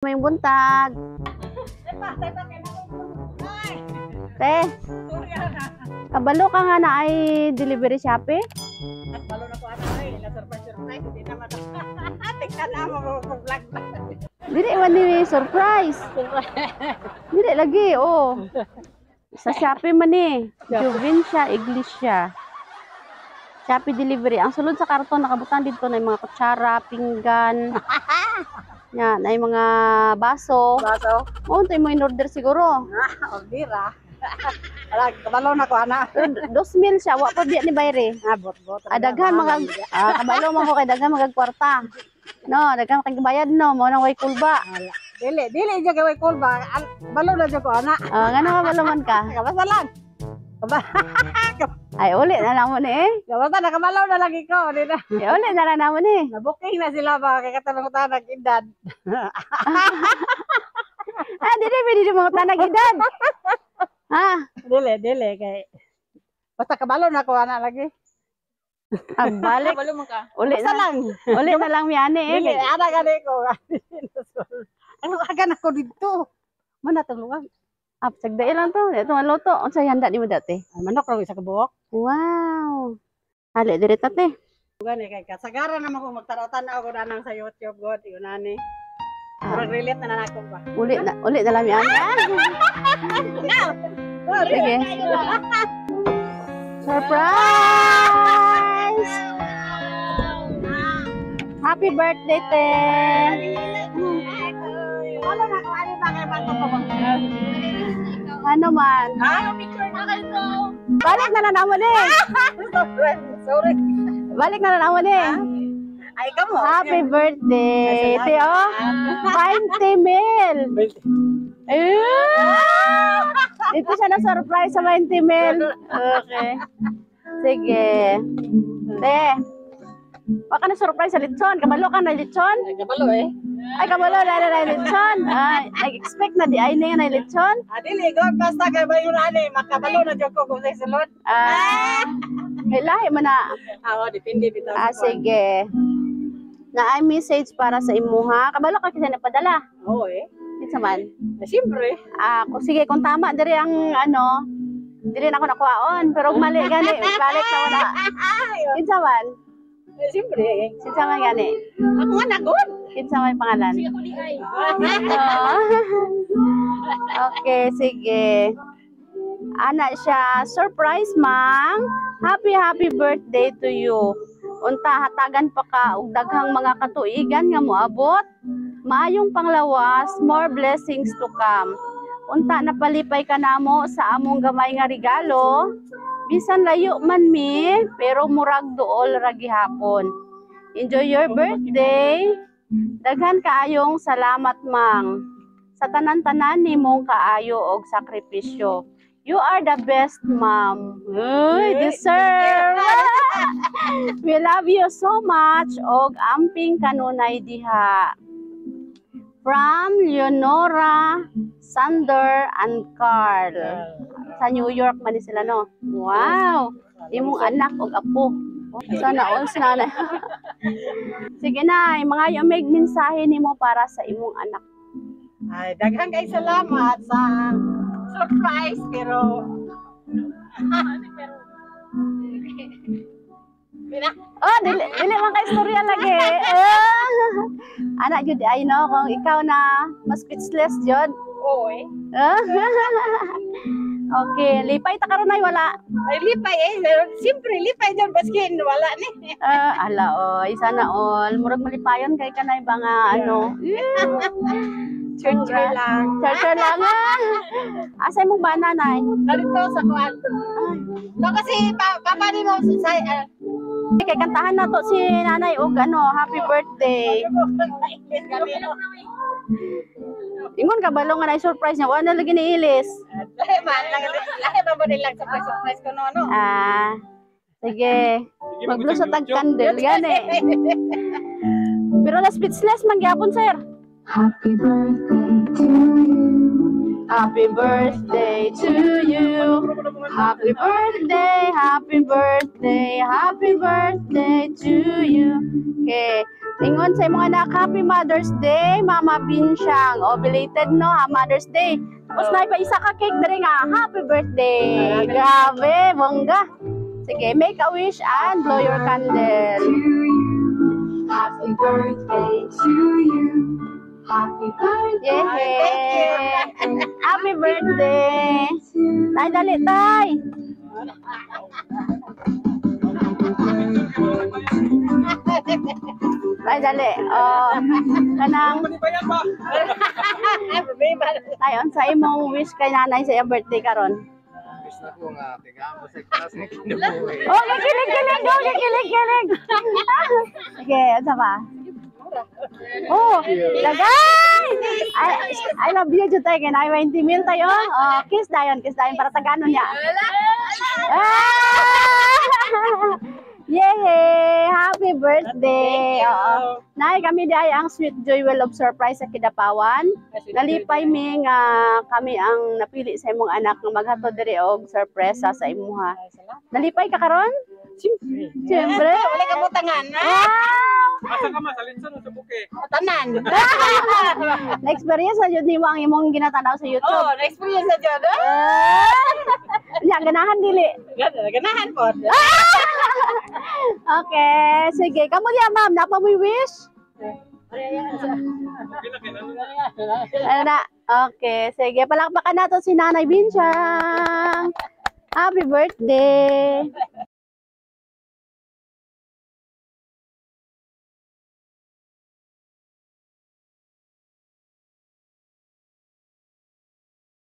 May buntag. Te, kabalo ka nga na ay delivery Shopee? At balo na ko ano ay, na surprise surprise hindi naman. Tingnan na mo ko vlog. Dili man ni surprise. Dili lagi, oh. Sa Shopee man eh. Juvencia Iglesia. Shopee delivery. Ang sulod sa karton nakabutang dito na yung mga kutsara, pinggan. Yan, ay mga baso. Baso. Oh, mo in-order siguro. Ah, ordira. Wala, kabalo na ko ana. Pero 2,000 siya, wa pa biya ni bayre. Ah, bot bot. Ah, daghan mga kabalo man ko kay daghan mga kwarta. No, daghan kay bayad no, mo nang way kulba. Wala. Dili, dili jud kay call ba. Balo na jud ko ana. Ah, ngano kabalo man ka? Kabasa lang. Kaba. Ay, uli na lang mo ni eh. Kabasa na kabalo na lagi ko, di na. Ay, uli na lang namo ni. Nabuking na sila ba kay katong tanag edad. Ah, dili pwede di mga tanag edad. Ha? Dili, dili kay basta kabalo na ko ana lagi. Ah, balik. Kabalo man ka. Uli Basta na, lang. uli na lang miyani eh. Dili, ana gani ko. Ano agan ako dito? Mana tulungan? Ah, sagdai lang to. Ito maluto. Unsa handa nimo dati? Ay, manok ra sa kabuok. Wow. Hali diri ta, te. Gani kay kasagaran naman ko magtanaw-tanaw ko anang sa YouTube god yun ani. Ah, Murag relate na na ako ba. Uli na lang miyani. Ah. Sige. Surprise! Happy birthday, te! Wala na ko ani ba kay bato ko. Ano man? Ha? Picture na kayo. Balik na lang naman eh! Sorry. Balik na lang naman eh! Ay kamo. Happy birthday, te, oh! 20 mil! Eh! Ito siya na surprise sa 20 mil. Okay. Sige. Te, baka na surprise sa litson. Kabalo ka na litson? Ay kabalo eh. Ay, kabalo na na na litson. Ay, nag-expect na di ay na na litson. Ah, dili god basta kay bayon ani makabalo na jud ko kung sa sulod. Ah, may lahi man na. Ah, oh, depende bitaw. Ah, sige. Na ay message para sa imuha. Kabalo ka kasi napadala. Oo eh. Kinsa man? Ah, siyempre. Ah, kung sige, kung tama diri ang ano, diri na ako nakuhaon. Pero kung mali gani, balik na wala. Kinsa man? Eh, siyempre. Kinsa man gani? Ako nga na god. Kinsa man pangalan? Sige ko di ay. Oo. Okay, sige. Ana siya, surprise mang. Happy happy birthday to you. Unta hatagan pa ka og daghang mga katuigan nga moabot. Maayong panglawas, more blessings to come. Unta napalipay ka namo sa among gamay nga regalo. Bisan layo man mi, pero murag duol ra gihapon. Enjoy your birthday. Daghan kaayong salamat mang sa tanan-tanan nimong kaayo og sakripisyo. You are the best mom. Uy, deserve. We love you so much og amping kanunay diha. From Leonora, Sander, and Carl. Sa New York man ni sila, no? Wow! Imong anak og apo. Sana all sana. Sige na, mga may mensahe nimo para sa imong anak. Ay, daghan kay salamat sa surprise pero Oh, dili, dili man kay istorya lagi. Eh. Anak jud ay no kung ikaw na mas speechless jud. Oo eh. Ah. Okay, lipay ta karon ay wala. Ay lipay eh. Pero siyempre lipay dyan baskin wala ni. Ah, ala oy, sana all. Murag malipayon kay kanay ba nga ano. Church lang. Char lang ah. Asa imong bana nay? Narito sa kuan. To kasi papa ni mo sa Kay kantahan na to si nanay og ano, happy birthday. Ingon ka balong nga na surprise niya, wala na lagi ni Ilis. Lahi man lang lahi man mo nilang surprise surprise ko no ano. Ah, sige. Maglo sa tag candle gani. Pero na speechless man gyapon, sir. Happy birthday to you. Happy birthday to you. Happy birthday, happy birthday, happy birthday to you. Okay. Ingon sa imong anak, "Happy Mother's Day, Mama Binsyang." O, belated, no, ha, Mother's Day. Tapos na pa isa ka cake diri nga, happy birthday. Grabe, bongga. Sige, make a wish and blow your candle. To you. Happy birthday to you. Happy birthday. Yay! Happy birthday! To Tay, dali, tay! Happy birthday to Tay, dali. Oh, kanang, tay, unsa imong wish kay nanay sa iyang birthday karon? Wish na ko nga tigamo sa class nga kinabuhi. Oh, kilig, kilig, oh, kilig, kilig. Sige, unsa pa? Oh, lagay! I love you, jud tay. Kay naay 20 mil tayo. Oh, kiss dayon para tagano niya. Ah! Yay! Happy birthday! Oo. Nay, kami di ay ang Sweet Joy Well of Surprise sa Kidapawan. Nalipay mi nga kami ang napili sa imong anak nga maghatod diri og sorpresa sa imuha. Nalipay ka karon? Siyempre. Siyempre. Wala ka butangan, ha? Wow! Asa ka ma? Sa litson o sa bouquet? Tanan. Na-experience na jud nimo ang imong ginatanaw sa YouTube. Oh, na-experience na dyan, ha? Ah! Nya ganahan dili? Ganahan po. Okay, sige. Kamo diya, ma'am, napa mo'y wish? Okay na, kinano na. Ano na? Okay, sige. Palakpakan nato si Nanay Binsyang. Happy birthday!